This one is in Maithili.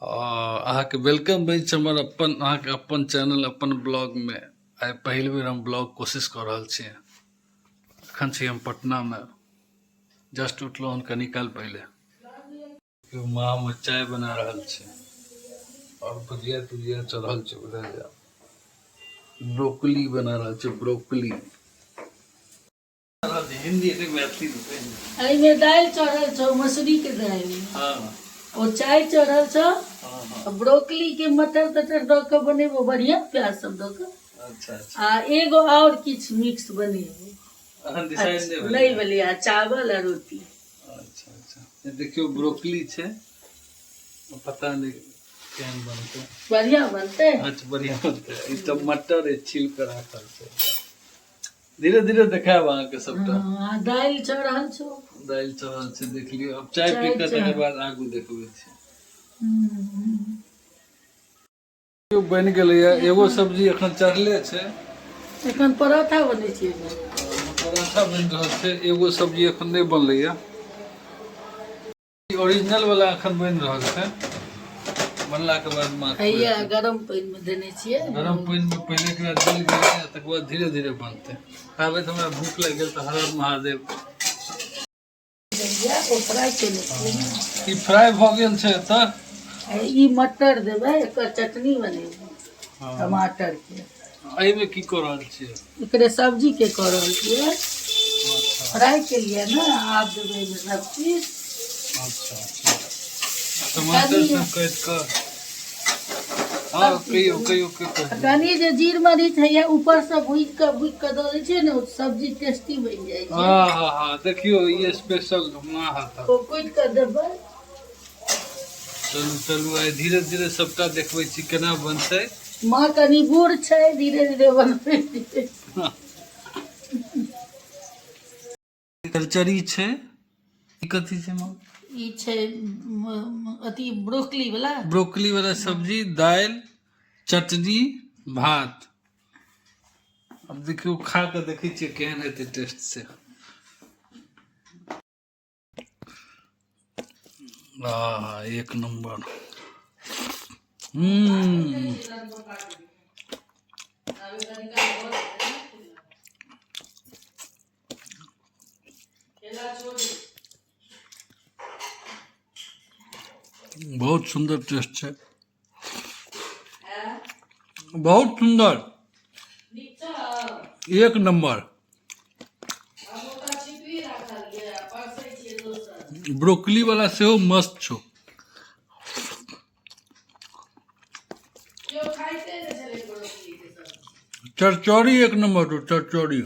अहाँके welcome अछि हमर अपन अहाँके अपन चैनल अपन ब्लॉगमे। आइ पहिल बेर हम ब्लॉग कोशिश कऽ रहल छी। एखन छी हम पटनामे, जस्ट उठलहुँ हन कनी काल पहिले। माँ हमर चाय बना रहल छै आओर भुजिया तुजिया चढ़ल छै, बुझलियै। ब्रोकली बना रहल छै, ब्रोकली। हिंदी नहि मैथिली। एहिमे दालि चढ़ल छौ, मसूरी के दालि। ओ चाय चढ़ल छौ। हाँ हाँ ब्रोकली के मटर तटर दऽ कऽ बनेबो, बढ़िया प्याज सब दऽ कऽ। अच्छा अच्छा आ एगो आओर किछु मिक्स बनेबो। अखन डिसाइड नहि भेलै? नहि भेलै। आ चावल आ रोटी। अच्छा अच्छा ई देखियौ, ब्रोकली छै, पता नहि केहन बनतै। बढ़िया बनतै। अच्छा, बढ़िया बनतै। ई टमाटर अछि, छील कऽ राखल छै। धीरे धीरे देखायब अहाँके सबटा। हाँ, आ दालि चढ़ल छौ। दालि चढ़ल छै, देख लियौ। आब चाय चाय पी कऽ चाय। तकर बाद आगू देखबै छी। बनि गेलैया एगो सब्जी, एखन चढ़ले छै। एखन परोठा बनै छै एहिमे। पराठा बनि रहल छै। एगो सब्जी एखन नहि बनलैया, ओरिजिनल वाला एखन बनि रहल छै। बनलाके बाद माँ हैया गरम पानि मे देने छियै। गरम पानिमे पहिले एकरा देल गेलै, तकर बाद धीरे धीरे बनतै। आबे तऽ हमरा भूख लागि गेल, तऽ हर हर महादेव। देलियै, ओ फ्राई केने छियै ने। ई फ्राई भऽ गेल छै तऽ आ ई मटर देबै, एकर चटनी बनेबै टमाटर के। एहिमे की कऽ रहल छियै? एकरे सब्जी के कऽ रहल छियै। फ्राई केलियै ने, आब देबै एहिमे सब चीज। अच्छा अच्छा टमाटर सब काटि कऽ। हँ, कहियौ कहियौ, की कहै? कनि जे जीर मरीच होइया, ऊपर से भूजि कऽ दऽ दै छियै ने, ओ सब्जी टेस्टी बनि जाइ छै। हँ हँ हँ देखियौ, ई स्पेशल माँ हाथक। ओ कुटि कऽ देबै। चलू चलू, आइ धीरे धीरे सबटा देखबै छी केना बनतै। माँ कनि बूढ़ छै, धीरे धीरे बनबै छै। चरचरी छै। ई कथी छै माँ? ई छै अथी ब्रोकली वाला। ब्रोकली वाला सब्जी, दालि, चटनी, भात। आब देखियौ, खा कऽ देखै छियै केहन हेतै टेस्ट से। आ एक नंबर। बहुत सुन्दर टेस्ट छै, बहुत सुन्दर, एक नंबर। ब्रोकली वाला सेहो मस्त छौ। चरचरी एक नंबर छौ, चरचरी।